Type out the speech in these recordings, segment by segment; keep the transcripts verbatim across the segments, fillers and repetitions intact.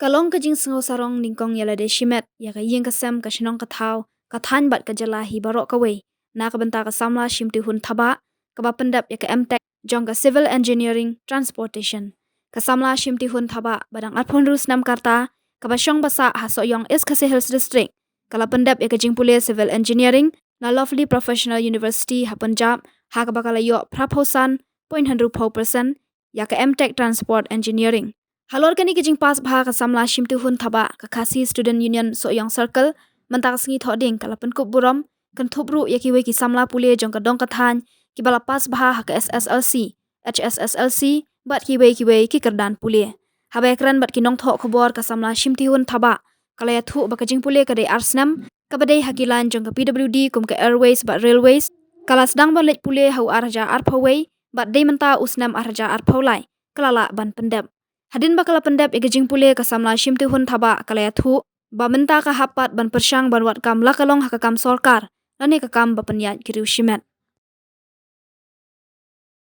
Ka long ka jingsngew sarong nyngkong ïa lade shimet ïa ka ïing ka sem, ka shnong ka thaw, ka thaiñ bad ka jylla hi baroh kawei, na ka bynta ka samla Shimtihun Thabah, kaba pyndep ïa ka M Tech jong ka Civil Engineering Transportation. Ka samla Shimtihun Thabah, ba dang arphew hynriew snem ka rta, kaba shong ba sah ha Sohiong, East Khasi Hills District, ka la pyndep ïa ka jingpule Civil Engineering na Lovely Professional University ha Punjab, ha kaba ka la ïoh phraphew san point hynriewphew percent ïa ka M Tech Transport Engineering. Halor kane ka jingpass bha ka samla Shimtihun Thabah, ka Khasi Student Union Sohiong Circle mynta ka sngi Thohdieng ka la pynkup burom, kynthup ruh ïa kiwei ki samla pule jong ka dong ka thaiñ kiba la pass bha ha ka S S L C, H S S L C bad kiwei kiwei ki kyrdan pule. Haba ïakren bad ki nongthoh khubor, ka samla Shimtihun Thabah ka la ïathuh ba ka jingpule ka dei ar snem, kaba dei ha ki lain jong ka P W D kum ka Airways bad Railways. Ka la sdang ban leit pule ha u ar hajar arphew wei bad dei mynta u snem ar hajar arphew lai ka la lah ban pyndep. Hadien ba ka la pyndep ïa ka jingpule, ka samla Shimtihun Thabah ka la ïathuh ba mynta ka hap pat ban pyrshang ban wad kam, la ka long ha ka kam sorkar lane ka kam ba pynïaid ki riew shimet.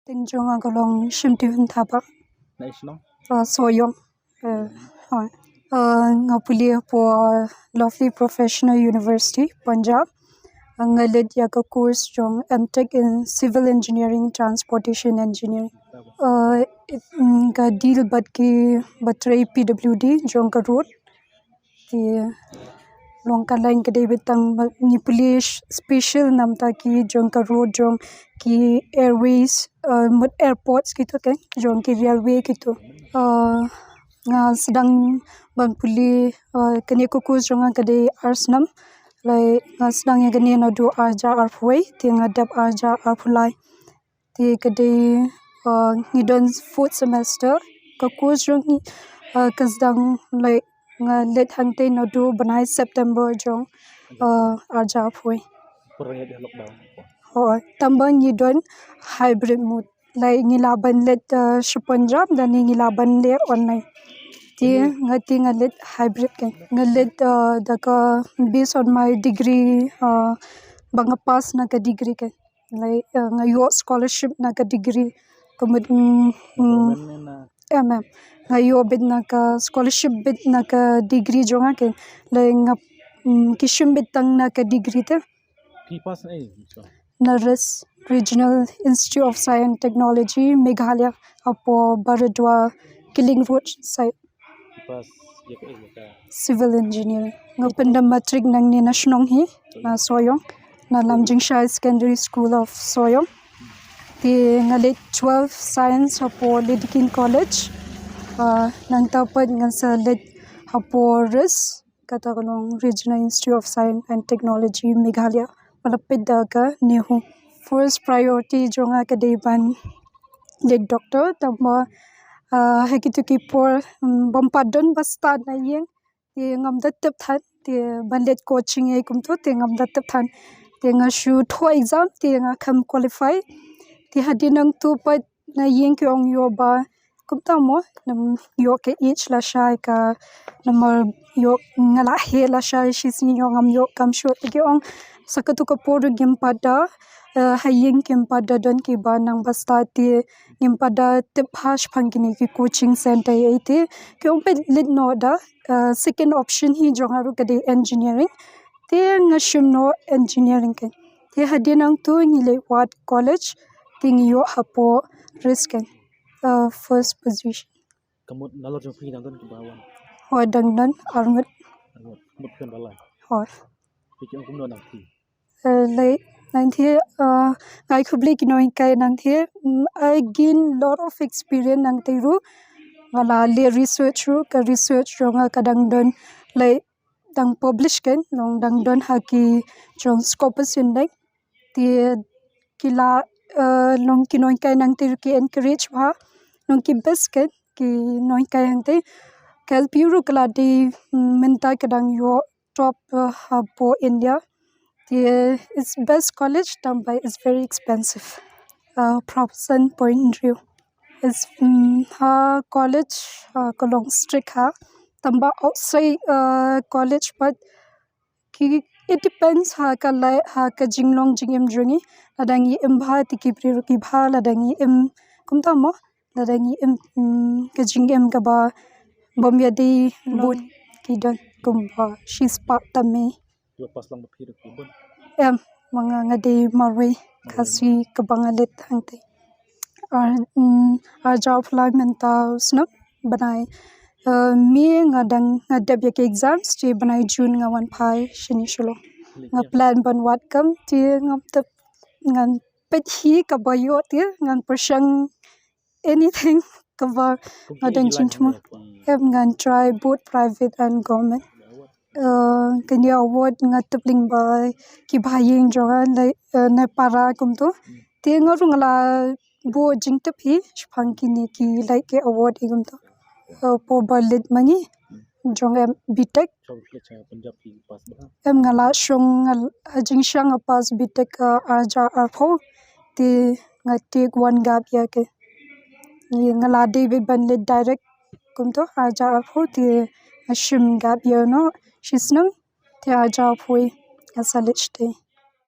Kyrteng jong nga ka long Shimtihun Thabah. Na i shnong? Uh, Sohiong. Uh, hooid. Uh, nga pule hapoh Lovely Professional University, Punjab. Uh, nga leit ïa ka course jong M Tech in Civil Engineering, Transportation Engineering. Uh, it, mm, ka deal bad ki ba trei P W D jong ka road. Te long ka lain ka dei beit tang ba ngi pule special namar ki jong ka road, jong ki airways, uh, mut airports kito, ke jong ki railway kito. Uh, nga sdang ban pule, uh, kane ka course jong nga ka dei ar snem. Lai nga sdang ïa kane naduh ar hajar arphew wei, te nga dep ar hajar arphew lai. Te ka dei, uh, ngi don fourth semester. Ka course jong ngi, uh, ka sdang, like, nga leit hangtei naduh bnai September jong, uh, ar hajar arphew wei. Por ngi ïa lockdown. Hooid, tang ba ngi don hybrid mode. Like, ngi lah ban leit, uh, sha Punjab, lane ngi lah ban leit online. Te nga, te nga leit hybrid, ke nga leit, uh, da ka, based on my degree, uh, ba nga pass na ka degree, ke. Like, uh, nga ïoh scholarship na ka degree. Ka mut, mm, mm, government ne na? Em, em. Nga ïoh beit na ka scholarship beit na ka degree jong nga, ke. Like, nga, mm, ki shim beit tang na ka degree te. Phi pass na ei? Na RIS, Regional Institute of Science and Technology, Meghalaya, hapoh Baradua, Killing Road side. Pass ïa ka, ïa ka civil engineering. Nga pyndep matric nangne na shnong hi, na Sohiong, na Lamjingshai Secondary School of Sohiong. Te nga leit twelve science hapoh Lady King College. Ah, nangta pat ngan sa leit hapoh RIS, kata ka long Regional Institute of Science and Technology, Meghalaya, ba la peit da ka NEHU. First priority jong nga ka dei ban leit doctor, tang ba, ah, ha kito ki por, mm, bym pat don ba stad na ïing, te ngam da tip than, te ban leit coaching ei kumto, te ngam da tip than. Te nga shu thoh exam, te nga kham qualify. Te hadien nangto pat na ïing ki ong ïoh ba, kumta mo, ngam ïoh ka age lashai ka, namar ïoh nga la heh lashai shisien, ïoh ngam ïoh kam shuh, te ki ong sa katu ka por ruh ngim pat da, eh, ha ïing kim pat da don kiba nang ba stad, te ngim pat da tip ha shaphang kine ki coaching center ei, te ki ong peit leit noh da, eh, second option hi jong nga ruh ka dei engineering. Te nga shim noh engineering, ke. Te hadien nangto ngi leit wad college, te ngi ïoh hapoh RIS, ke, uh, first position. Ka mut nalor jong phi dang don kiba wan? Hooid, dang don arngut. Arngut. Mut phi wan ba lai? Hooid. Phi ki ong kumno nangtei? Eh, lei, nangtei, eh, nga ai khublei ki nonghikai nangtei. Mm, I gain lot of experience nangtei ruh. Nga la leh research ruh, ka research jong nga ka dang don, lei, dang publish, ke, long dang don ha ki jong Scopus Index. Te ki la, eh, long ki nonghikai nangtei ruh ki encourage bha, long ki best, ke, ki nonghikai hangtei. Ka L P U ruh ka la dei, mm, mynta ka dang ïoh top, eh, hapoh India. Te it's best college, tang ba it's very expensive. Eh, phraphew san point hynriew. It's, mm, ha college, eh, ka long strict ha. Tang ba outside, eh, college pat ki, it depends ha ka lai, ha ka jinglong jingim jong ngi. Lada ngi im bha te ki briew ruh ki bha, lada ngi im kumta mo, lada ngi im, mm, ka jingim kaba bym ïadei bun ki don kumba shispah tam ei. Em, ma nga nga dei marwei Khasi kaba nga leit hangtei. Ar, mm, ar hajar arphew lai mynta u snem bnai, eh, May nga dang nga dep ïa ki exams, te bnai June nga wan phai shane Shillong. Nga plan ban wad kam te ngam tip, ngan peit hi kaba ïoh te ngan pyrshang anything kaba nga dang jingthmu. Em, ngan try both private and government. Eh, kane award nga tip lyngba ki bahaïing jong nga, like, eh, na para kumto. Te nga ruh nga la buh jingtip hi shaphang kine ki, like, ki award hi kumto. Eh, por ba leit ma ngi jong em B.Tech. Em, nga la shong, nga la, ha jingshang nga pass B.Tech, eh, ar hajar arphew. Te nga take one gap year, ke nga la dei beit ban leit direct kumto ar hajar arphew, te nga shim gap year noh shisnem, te ar hajar arphew nga sa leit shatei.